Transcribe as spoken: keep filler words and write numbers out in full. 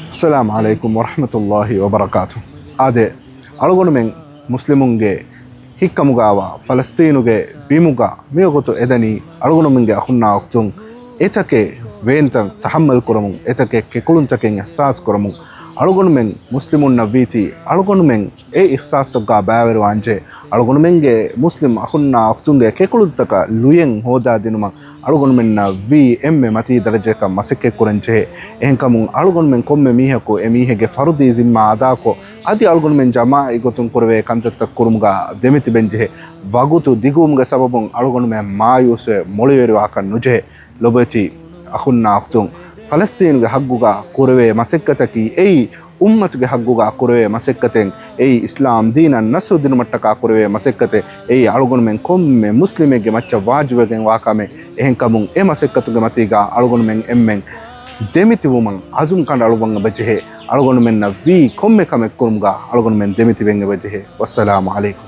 އައްސަލާމު ޢަލައިކުމް ވަރަޙްމަތުﷲި ވަބަރަކާތު. އާދެ، އަޅުގަނޑުމެން މުސްލިމުންގެ ހިއްކަމުގާވާ ފަލަސްތީނުގެ ބިމުގަ މިވަގުތު އެދަނީ އަޅުގަނޑުމެންގެ އަޚުންނާ އުޚްތުން އެތަކެއް ވޭންތައް ތަޙައްމަލް ކުރަމުން، އެތަކެއް ކެކުޅުންތަކެއް އިޙްސާސް ކުރަމުން، އަޅުގަނޑުމެން މުސްލިމުންނަށް ވީތީ އަޅުގަނޑުމެން އެ އިޙްސާސްތަކުގާ ބައިވެރިވާންޖެހޭ. އަޅުގަނޑުމެންގެ މުސްލިމް އަޚުންނާ އުޚްތުންގެ ކެކުޅުންތަކަށް ލުޔެއް ހޯދާދިނުމަށް އަޅުގަނޑުމެންނަށް ވީ އެންމެ މަތީ ދަރަޖައަކަށް މަސައްކަތް ކުރަންޖެހޭ. އެހެންކަމުން އަޅުގަނޑުމެން ކޮންމެ މީހަކު އެ މީހެއްގެ ފަރުދީ ޒިންމާ އަދާކޮށް، އަދި އަޅުގަނޑުމެން ޖަމާޢީ ގޮތުން ކުރެވޭ ކަންތައްތައް ކުރުމުގަ ދެމިތިބެންޖެހޭ. ވަގުތު ދިގުވުމުގެ ސަބަބުން އަޅުގަނޑުމެން މާޔޫސްވެ މޮޅިވެރިވާކަށް ނުޖެހޭ. ލޮބުވެތި އަޚުންނާ އުޚްތުން، ފަލަސްތީނުގެ ހައްގުގަ ކުރެވޭ މަސައްކަތަކީ އެއީ އުއްމަތުގެ ހައްގުގަ ކުރެވޭ މަސައްކަތެއް، އެއީ އިސްލާމް ދީނަށް ނަޞްރު ދިނުމަށްޓަކާ ކުރެވޭ މަސައްކަތެއް، އެއީ އަޅުގަނޑުމެން ކޮންމެ މުސްލިމެއްގެ މައްޗަށް ވާޖިބުވެގެން ވާ ކަމެއް. އެހެންކަމުން އެ މަސައްކަތުގެ މަތީގަ އަޅުގަނޑުމެން އެންމެން ދެމިތިވުމަށް އަޒުމް ކަނޑައަޅުއްވަން އެބަޖެހޭ. އަޅުގަނޑުމެންނަށް ވީ ކޮންމެ ކަމެއް ކުރުމުގަ އަޅުގަނޑުމެން ދެމިތިބެން އެބަޖެހޭ. ވައްސަލާމު ޢަލައިކުމް.